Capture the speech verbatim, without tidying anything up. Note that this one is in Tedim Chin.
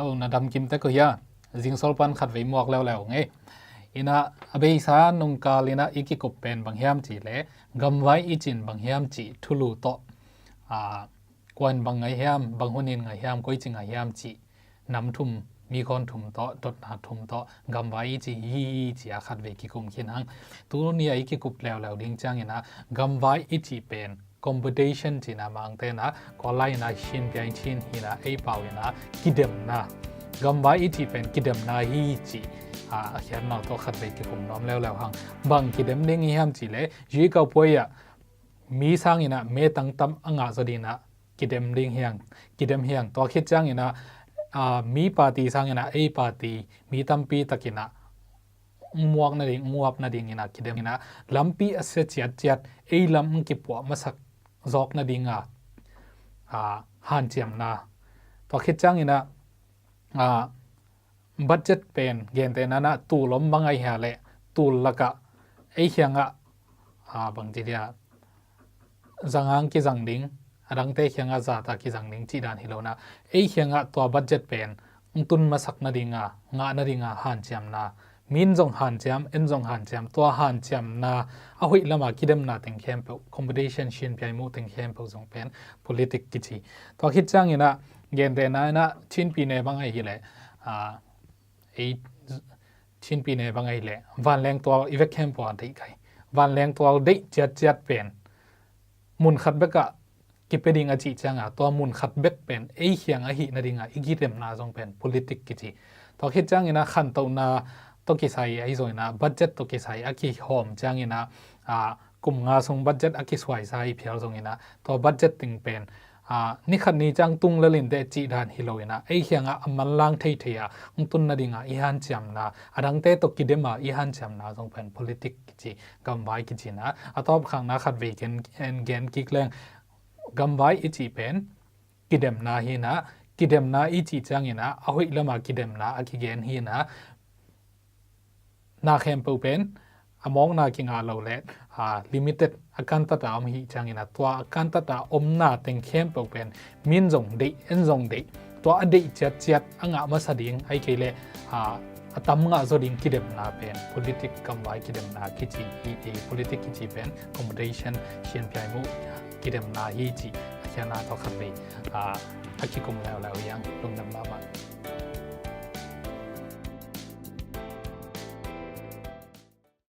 Lo na damkim tek uh hia? Zingsol pan khatvei muak leuleu ngei. Ina a beisa nungkal ina i kikup pen bang hiam cih le gamvai i cin bang hiam cih thulu tawh, a, kua in bang ngai hiam, bang hun in ngai hiam, koi ci ngai hiam cih nam thum, mi khawn thum tawh, dotna thum tawh gamvai i ci hi ci a khatvei kikum khin hang. Tuni a i kikup leuleu ding ciangina gamvai i ci pen competition cina mangtena kua lai ina shin piai chin hina ei pau ina kidemna. Gamvai i ci pen kidemna hi ci a, a khiatna tawh khatvei kikum nuam leuleu hang. Bang kidem ding i hiam ci le yui kau puai ah mi sangina me tangtam a ngah zaw dina kidem ding hiang, kidem hiang. Tua khit ciangina, a, mi party sangina ei party mi tampi takina muak nading, muap nadingina kidemina lampi a sia ciatciat ei lam kipuah masak zawk nadinga, a, hanciamna. Tua khit ciangina, a, budget pen gentehna na tul om bang ahi hia le tul lakah ei khiangah, a, bang ci dia zangang kizang ding, a dangte khiangah zata kizang ding cih dan hi lo na. Ei khiangah tua budget pen ong tun masak nadinga, ngah nadinga hanciamna. Min zong hanciam, en zong hanciam, tua hanciamna a hoih lama kidemna teng khempeuh, competition shin piai muh teng khempeuh zong pen politic kici. Tua khit ciangina gentehna ina chinpi ne bang ahi le, a, ei chinpi ne bang ahi le vanleng tual i vek khempeuh a deih kai. Vanleng tual deih ciatciat pen mun khat bekah kipia ding a cih cianga tua mun khat bek pen ei khiang ahi nadinga i kidemna zong pen politic kici. Tua khit ciangina khantohna tawh kisai ahi zongina budget tawh kisai a kihawm ciangina, a, kum nga sung budget a kisuaisa i phial zongina tua budget ting pen, a, nikhat ni ciang tung lelin te cih dan hi loina ei khiangah a manlang theithei a ong tun nadinga i hanciamna, a dangte tawh kidema i hanciamna zong pen politic kici, gamvai kicina. A tawpkhakna khatvei gen, gen kik leng gamvai i cih pen kidemna hina, kidemna i cih ciangina a hoih lama kidemna a kigen hina. Na khempeuh pen a mawkna kinga lo le, a, limited a kantata om hi ciangina tua a kantata omna teng khempeuh pen min zong deih, en zong deih, tua a deih ciatciat a ngah masa ding ahi kei le, a, a tam ngah zaw ding kidemna pen politic, gamvai kidemna kici hi. Politic kici pen competition shin piai muh kidemna hi ci a khiatna tawh khatvei, a, a kikum leuleu hiang. Lungdam mahmah.